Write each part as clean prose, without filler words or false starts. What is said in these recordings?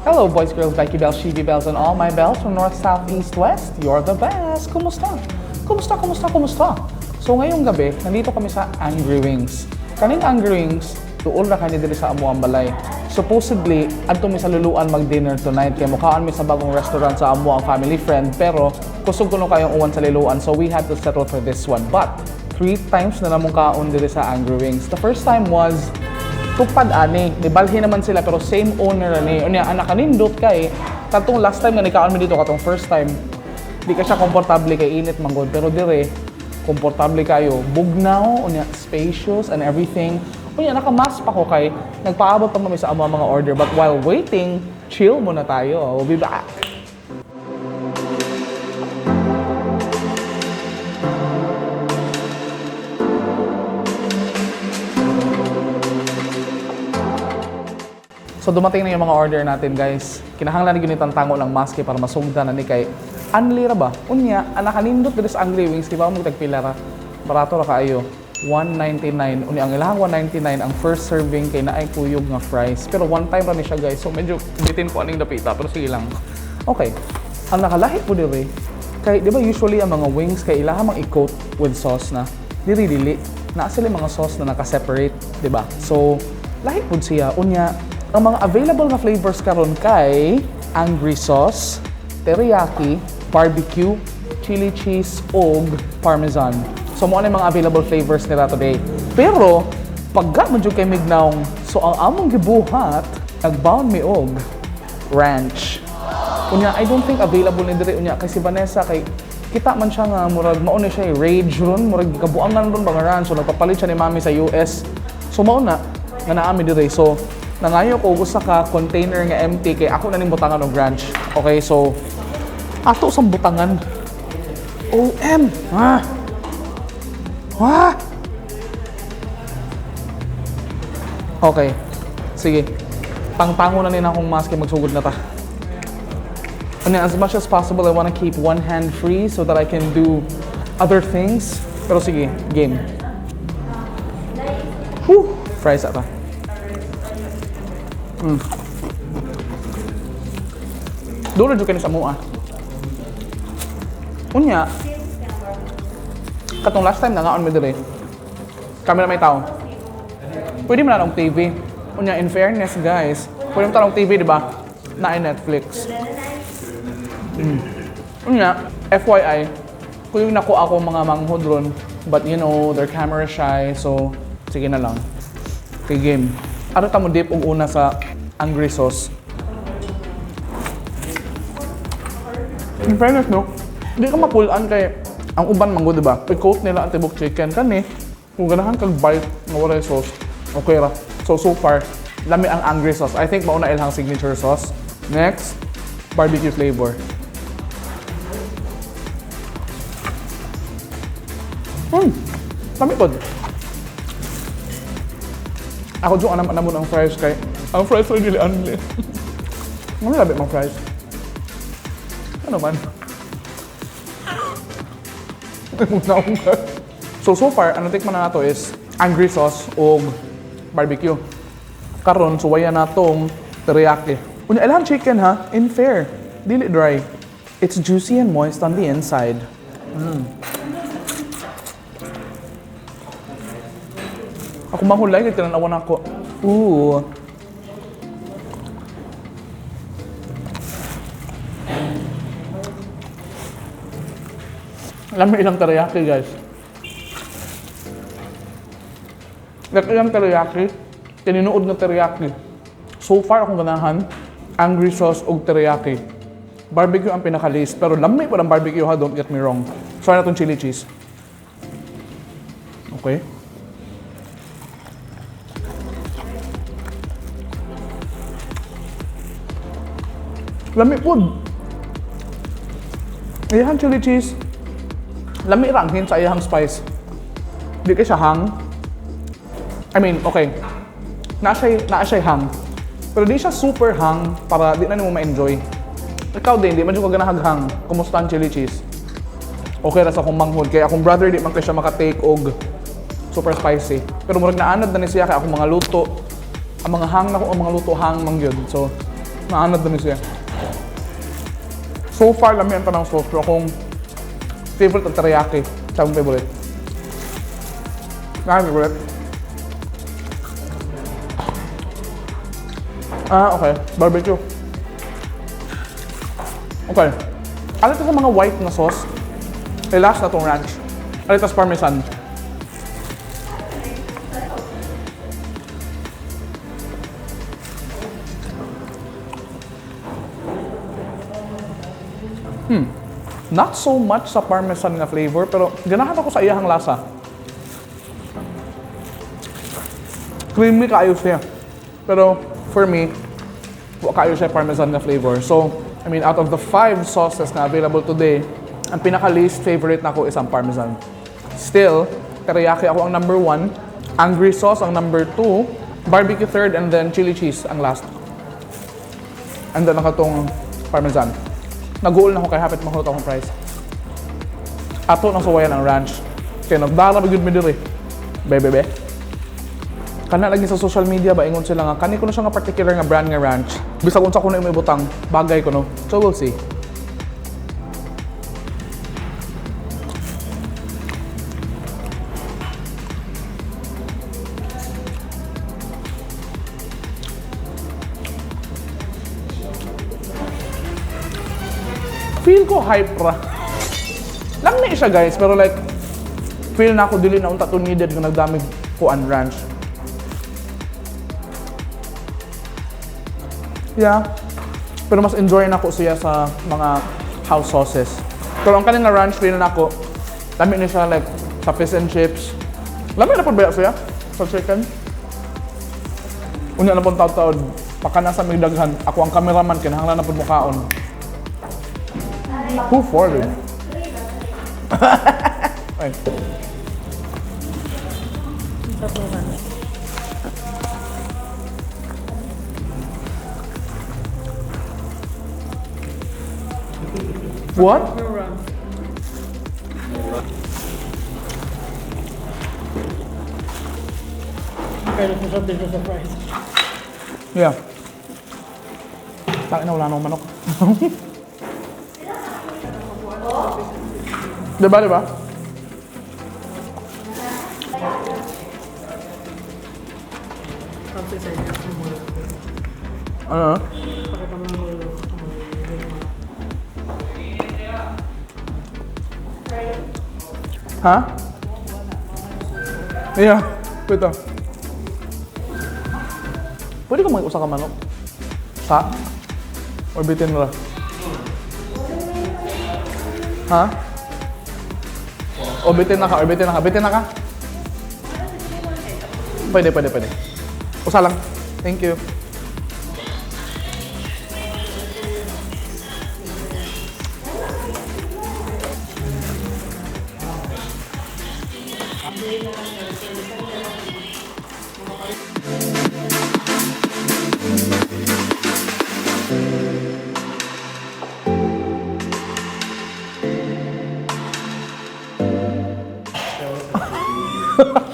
Hello, boys, girls, Becky Bells, Shivi Bells, and all my bells from North, South, East, West. You're the best! Kumusta? Kumusta, kumusta, kumusta? So ngayong gabi, nandito kami sa Angry Wings. Kaning Angry Wings, tuol ra kani diri sa amuang balay. Supposedly, adto mi sa Luluan mag-dinner tonight kay mukaan mi sa bagong restaurant sa amuang family friend, pero kusog kuno kayong uwan sa Liloan, so we had to settle for this one. But three times na namong kaon diri sa Angry Wings. The first time was tupad ani, nibalhin naman sila pero same owner ani. Unya anak kanindot kay katong last time nga nikaon mi dito, katong first time, di ka siya komportable kay init man gud, pero dire komportable kayo, bugnaw, unya spacious and everything. Unya naka-mask pa ko kay nagpaabot pa mi sa amo ang mga order, but while waiting, chill muna tayo. We'll be back. So dumating na yung mga order natin, guys. Kinahanglan ni gyud tango ng mask para masugdan na ni kay anli ra ba? Unya, anak kanindot diri sa Angry Wings, di ba mo tagpila ra? Barato ra kaayo. 199. Unya ang ilahang 199 ang first serving kay naay kuyog nga fries. Pero one time ra ni siya, guys. So medyo bitin ko aning dapita, pero sige lang. Okay. Ang nakalahi po diri kay di ba usually ang mga wings kay ilaha mang i-coat with sauce na. Diri dili. Naa sila mga sauce na naka-separate, di ba? So lahi pud siya. Unya ang mga available nga flavors karon kay angry sauce, teriyaki, barbecue, chili cheese ug parmesan. So mo na yung mga available flavors nila today. Pero pagka mo jud kay mignawng, so ang among gibuhat, nagbound mi og ranch. Unya, I don't think available ni diri, unya kay si Vanessa kay kita man siya nga murag mao na siya eh, rage ron, murag kabuangan ron ba nga ranch, so nagpapalit siya ni mami sa US. So mao na nga naami diri. So nangayo ko og usa ka container nga empty kay ako na ning butangan og ranch. Okay, so ato sang butangan. OM. Ah. Ah. Okay. Sige. Tangtango na ni akong mask kay magsugod na ta. And as much as possible, I want to keep one hand free so that I can do other things. Pero sige, game. Whew! Fries ata. Dulo jud kani sa mua. Unya, katong last time nangaon mi diri. Kami na may tao. Pwede man na og TV. Unya, in fairness, guys, pwede man og TV, di ba? Na Netflix. Unya, FYI, kung yung nakuha ako mga manghod ron, but you know, they're camera shy, so sige na lang. Okay, game. Ano ta mo dip og una sa angry sauce? In fairness, no? Hindi ka mapulaan kay ang uban mango, di ba? I-coat nila ang tibok chicken. Kani, kung ganahan kag bite nga walay sauce, okay ra. So, so far, lami ang angry sauce. I think mauna ilahang signature sauce. Next, barbecue flavor. Lami pod. Ako dyan anam anamon ang fries kay ang fries ay dili anli. Ano labi mang fries? Ano man? So, so far, ang natikman na nato is angry sauce og barbecue. Karon suwayan na tong teriyaki. Unya ilang chicken ha, in fair. Dili dry. It's juicy and moist on the inside. Ako mahulay kay tinanawan ako. Ooh. Alam mo ilang teriyaki, guys. Like ilang teriyaki, tinuod na teriyaki. So far akong ganahan, angry sauce ug teriyaki. Barbecue ang pinaka-least, pero lami pa ang barbecue ha, don't get me wrong. Try na tong chili cheese. Okay. Lami pod. Iyang chili cheese. Lami ra ang hint sa iyang spice. Di kay siya hang. I mean, okay. Naa siya hang. Pero di siya super hang para di na nimo ma-enjoy. Ikaw din, di man jud ka ganahag hang. Kumusta ang chili cheese? Okay ra sa akong manghod. Kaya akong brother di man kay siya makatake og super spicy. Pero murag naanad na ni siya kay akong mga luto. Ang mga hang na ko, ang mga luto hang man gyud. So, Maanad na siya. So far, lami ang tanang sauce. Pero akong favorite ang teriyaki. Sa akong favorite. Nakang favorite. Ah, okay. Barbecue. Okay. Ano ito sa mga white na sauce? Eh, last na tong ranch. Ano ito sa parmesan? Not so much sa parmesan nga flavor, pero ganahan ako sa iyahang lasa. Creamy kaayo siya. Pero for me, wa kaayo siya parmesan nga flavor. So, I mean, out of the five sauces na available today, ang pinaka least favorite nako is ang parmesan. Still, teriyaki ako ang number one, angry sauce ang number two, barbecue third, and then chili cheese ang last. And then ang katong parmesan. Nag-uol na ako kay hapit mahulot akong price. Ato nang suwayan ang ranch. Kaya nagdara ba gyud mi diri. Be be be. Kana lagi sa social media ba ingon sila nga kani kuno siya nga particular nga brand nga ranch. Bisag unsa kuno imo ibutang, bagay kuno. So we'll see. Feel ko hype ra. Lang ni siya, guys, pero like feel na ako dili na unta to needed nga nagdamig kuan ranch. Yeah. Pero mas enjoy na ko siya sa mga house sauces. Pero ang kaning nga ranch feel na ako, lami ni siya like sa fish and chips. Lami na po ba siya sa chicken? Unya na pong taod-taod, paka nasa may daghan, ako ang cameraman, kinahanglan na po mukaon. Who farted? Ay. Tatlo ka na. What? No run. Pero kung something sa surprise. Yeah. Tangina, wala na akong manok. Diba, diba? Tapos sa inyo. Ano? Pakita mo ang ulo. Ha? Yeah. Wait ah. Pwede ka mag-usa ka manok? Sa? Or bitin ra? Ha? O bitin na ka, or bitin na ka. Bitin na ka? Pwede, pwede, pwede. Usa lang. Thank you.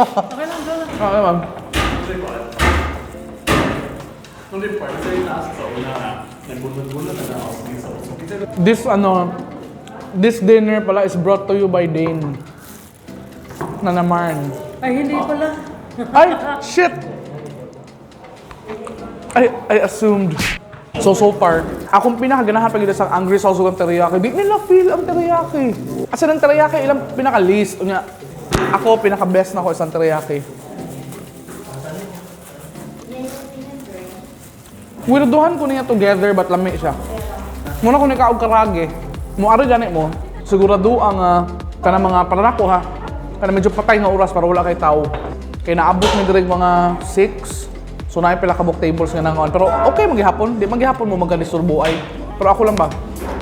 Okay lang, go lang. Okay, ma'am. Nung report, sa itaas sa una, nagbunod-bunod na ako sa This ano, this dinner pala is brought to you by Dane. Nanamarn. Ay, hindi pala. Ay, shit! I assumed. So, so far, akong pinakaganahan pag sa angry sauce ug ang teriyaki. Di nila feel ang teriyaki. Kasi ang teriyaki, ilang pinaka-least. Unya, ako, pinaka-best na ko isang teriyaki. Weirduhan ko niya together, but lami siya. Muna ko ni kaog karage. Mo ari gani mo, sigurado ang kanang mga para nako ha. Kana medyo patay nga oras para wala kay tao. Kay naabot mi diri mga 6. So naay pila ka book tables nga nangon. Pero okay maghihapon, di maghihapon mo magka-disturbo ay. Pero ako lang ba?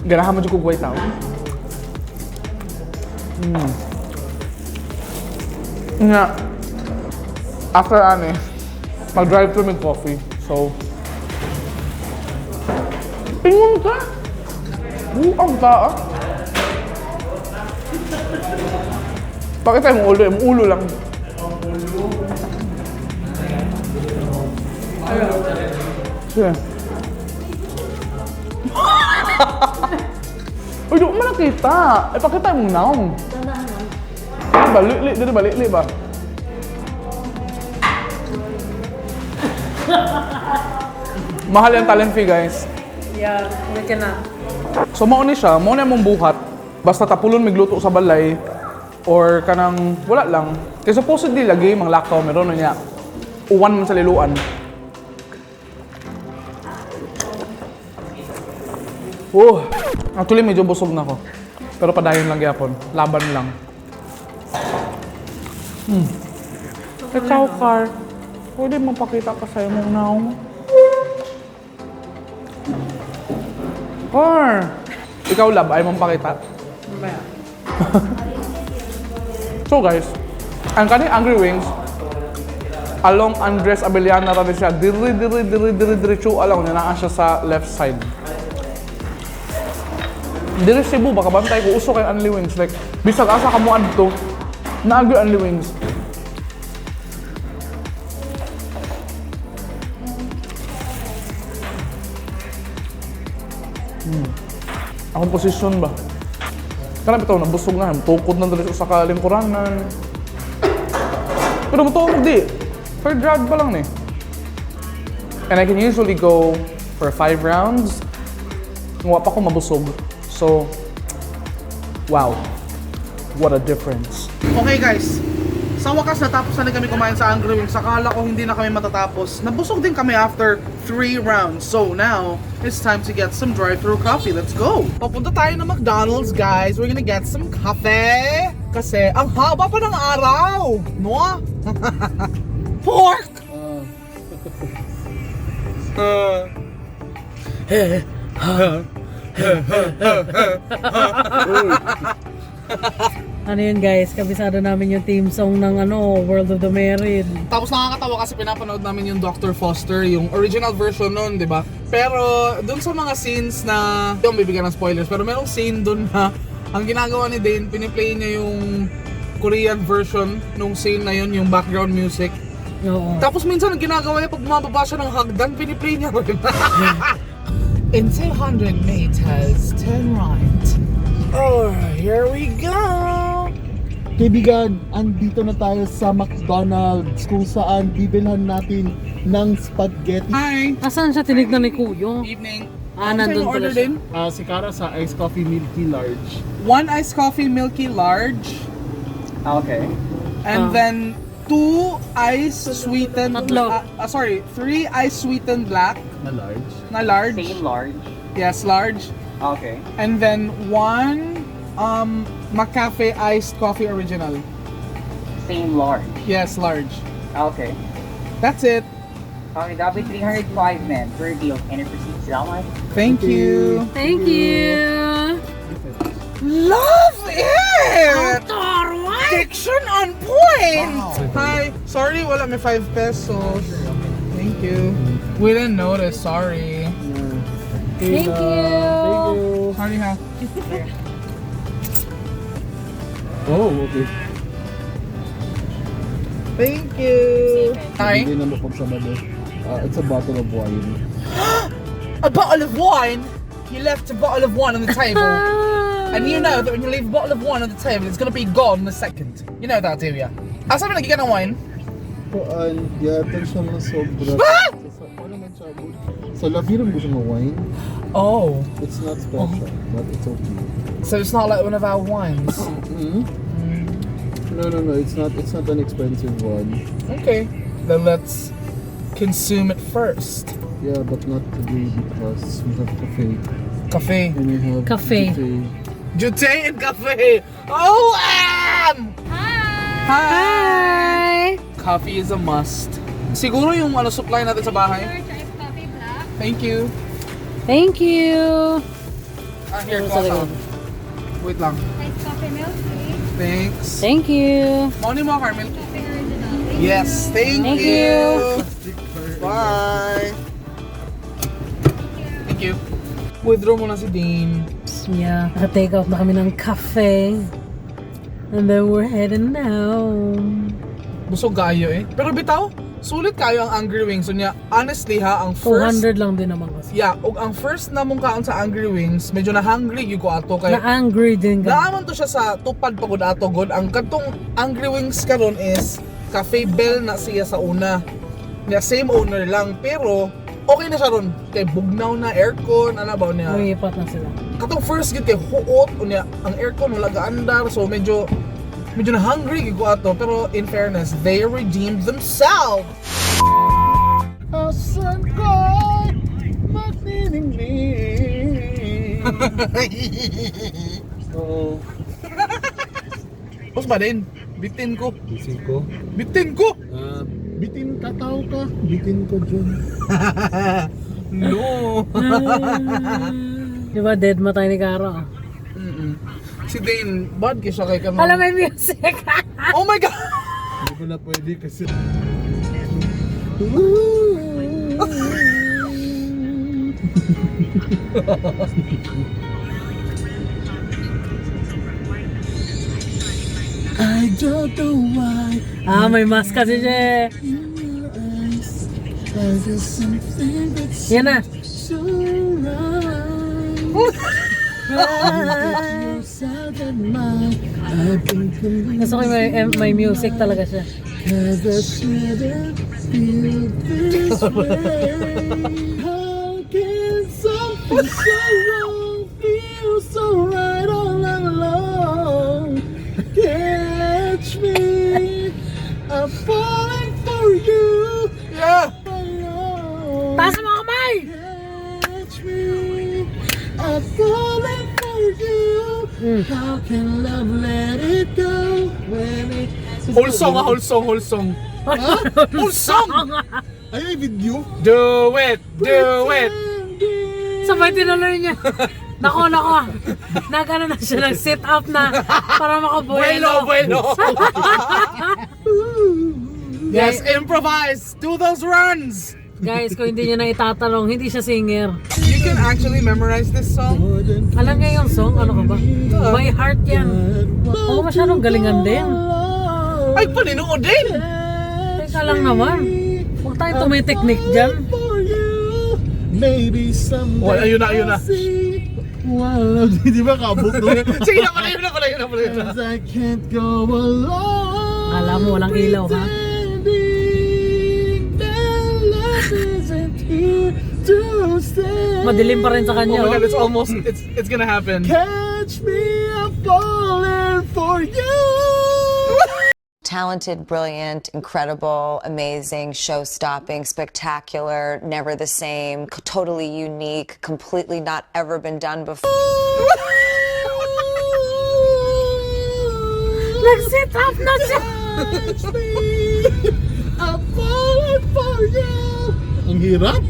Ganahan mo jud kog way tao. Nga. After ani, mag-drive through mig coffee. So, pingon ka. Buang ka ah. Pakita yung ulo, yung ulo lang. Sige. Uy, di mo man nakita. Ipakita mo naong. Dili ba? Li, dili ba? Li, ba? Mahal yung talent fee, guys. Yeah, we cannot. So mao ni siya, mao na mong buhat. Basta tapulon migluto sa balay or kanang wala lang. Kay supposedly lagi mang lakaw meron na niya. Uwan man sa liluan. Oh, actually medyo busog na ako. Pero padayon lang gyapon, laban lang. Ikaw, Car. Pwede mo pakita pa sa'yo mong naong. Car! Ikaw, love, ayaw mong pakita. Mamaya. So guys, ang kaning Angry Wings, along Andres Abellana ra siya, diri diri diri diri diri chu along niya naa siya sa left side. Diri Cebu baka bantay ko uso kay Unli Wings, like bisag asa ka mo adto naa gyud Unli Wings. Akong posisyon ba? Kana bitaw nabusog na, tukod na diri sa kalingkuranan. Pero mo di. Third round pa lang ni. And I can usually go for five rounds. Wa pa ko mabusog. So, wow. What a difference. Okay guys, sa wakas natapos na rin kami kumain sa Angry Wings. Akala ko hindi na kami matatapos. Nabusog din kami after three rounds. So now, it's time to get some drive-thru coffee. Let's go! Papunta tayo ng McDonald's, guys. We're gonna get some coffee. Kasi ang haba pa ng araw! No? Pork! Ano yun guys, kabisado namin yung theme song ng ano, World of the Married. Tapos nakakatawa kasi pinapanood namin yung Dr. Foster, yung original version nun, di ba? Pero dun sa mga scenes na, yung bibigyan ng spoilers, pero merong scene dun na ang ginagawa ni Dane, piniplay niya yung Korean version nung scene na yun, yung background music. Oo. Tapos minsan ang ginagawa niya pag bumababa siya ng hagdan, piniplay niya rin. In 200 meters, turn right. Oh, here we go! Kaibigan, andito na tayo sa McDonald's kung saan bibilhan natin ng spaghetti. Hi! Asan siya tinignan ni Kuyo? Evening. Ah, Ano nandun sa'yo pala order siya. din? Ah, si Cara sa iced coffee milky large. One iced coffee milky large. Okay. And Ah. then two ice sweetened Tatlo. Sorry, three ice sweetened black Na large. na large. Same large. Yes, large. Okay. And then one McCafe iced coffee original. Same large. Yes, large. Okay. That's it. Okay, that'll be 305, man, per deal. Can you proceed to that one? Thank you. Thank you! Love it! Diction on point! Hi. Sorry, wala may 5 pesos. Thank you. We didn't notice, sorry. Thank you! Sorry ha. Oh, okay. Thank you. Hi. Hindi na mapag Sabado. Ah, it's a bottle of wine. A bottle of wine? You left a bottle of wine on the table. And you know that when you leave a bottle of wine on the table, it's gonna be gone in a second. You know that, do ya? Asa mo nagikan ng wine? Kuan, yata siya na sobra. Ah! Ano man siya? Sa labirin mo siya ng wine. Oh. It's not special, but it's okay. So it's not like one of our wines. No. It's not. It's not an expensive one. Okay. Then let's consume it first. Yeah, but not today because we have cafe Cafe. and I have Cafe. Cafe. Jute and cafe. Oh, Hi! Hi! Coffee is a must. Siguro yung ano supply natin sa bahay. Thank you. Thank you! Ah, here, Ano sa kuha likod? Wait lang. Iced coffee milk tea. Thanks. Thank you! Morning mo, Carmel. Coffee original. Yes, thank, Thank you. Bye. Thank you. Withdraw muna si Dane. Yeah, naka-take out na kami ng cafe. And then we're heading now. Busog kayo eh. Pero bitaw, Sulit kayo ang Angry Wings. So niya, honestly ha, ang first 200 lang din naman kasi. Yeah, ug ang first na mong kaon sa Angry Wings, medyo na hungry gyud ko ato kay Na-angry din ka. Naaman to siya sa tupad pagod ato god. Ang katong Angry Wings karon is Cafe Bell na siya sa una. Niya same owner lang pero okay na siya ron kay bugnaw na aircon ana ba niya. Lumipat na sila. Katong first gyud kay huot unya ang aircon wala gaandar so medyo medyo na hungry gyud ko ato pero in fairness they redeemed themselves. Asan ka magniningning? Oo. Tapos ba din? Bitin ko. Bitin ko? Bitin ko. Ah, bitin ka tao ka. Bitin ko dyan. No. Di ba, dead ma tayo ni Caro? Ah. Si Dane, bad kay siya kay kanang. Alam, may music! Oh my God. Hindi ko na pwede kasi. I don't know why Ah, may mask kasi siya eh. in your eyes there's something that's Yan na. so right. Yourself and mine. I've been Gusto ko yung may music talaga siya. 'Cause I shouldn't feel this way. How can something so wrong feel so right all along? Catch me, I'm falling for you. Yeah. Alone. Taas ang mga kamay! Catch me, I'm falling for you. How can love let it go when it Whole song, ah, whole song, whole song. Whole song! Ay, may video? Do it! Do it! Sabay tinuloy niya. Nako, nako. Nag-ano na siya, nag-sit up na para makabuelo. Bueno, bueno! Yes, improvise! Do those runs! Guys, kung hindi niya na itatanong, hindi siya singer. You can actually memorize this song. Alam niya yung song, ano ka ba? By heart yan. Oo, masyadong galingan din. Ay, paninood din! Teka lang naman. Huwag tayo tumiteknik dyan. For you, maybe someday Oh, ayun na, ayun na. I'll see. Well, di ba kabuk no? Sige na, palayo na, palayo na, palayo na. 'Cause I can't go alone. Alam mo, walang ilaw, ha? Pretending that love isn't here to stay. Madilim pa rin sa Oh kanya. my God, Oh. it's almost, it's gonna happen. Catch me, I'm falling for you. Talented, brilliant, incredible, amazing, show stopping, spectacular, never the same, totally unique, completely not ever been done before. Nag-sit up na siya! Catch me, I'm falling for you. Ang hirap.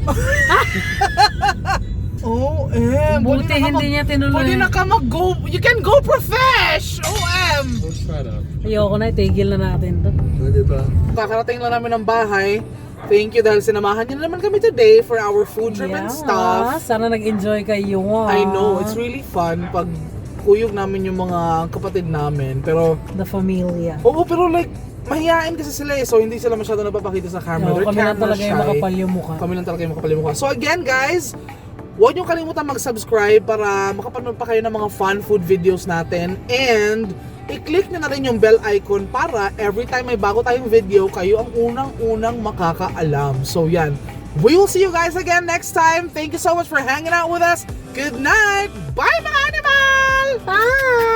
OM! Buti hindi niya tinuloy. Pwede na ka mag-go, you can go profesh! OM! Oh, shut up. Ayoko na, itigil na natin to. Pwede ba? Kakarating lang namin ng bahay. Thank you dahil sinamahan niyo na naman kami today for our food trip and stuff. Sana nag-enjoy kayo. Ah. I know, it's really fun pag kuyog namin yung mga kapatid namin. Pero, The familia. oo, pero like, mahihain kasi sila eh. So, hindi sila masyado napapakita sa camera. Oo, They're kami lang camera talaga yung shy. makapal yung mukha. Kami lang talaga yung makapal yung mukha. So again, guys, huwag niyo kalimutan mag-subscribe para makapanood pa kayo ng mga fun food videos natin. And, i-click nyo na rin yung bell icon para every time may bago tayong video, kayo ang unang-unang makakaalam. So yan. We will see you guys again next time. Thank you so much for hanging out with us. Good night! Bye mga animal! Bye!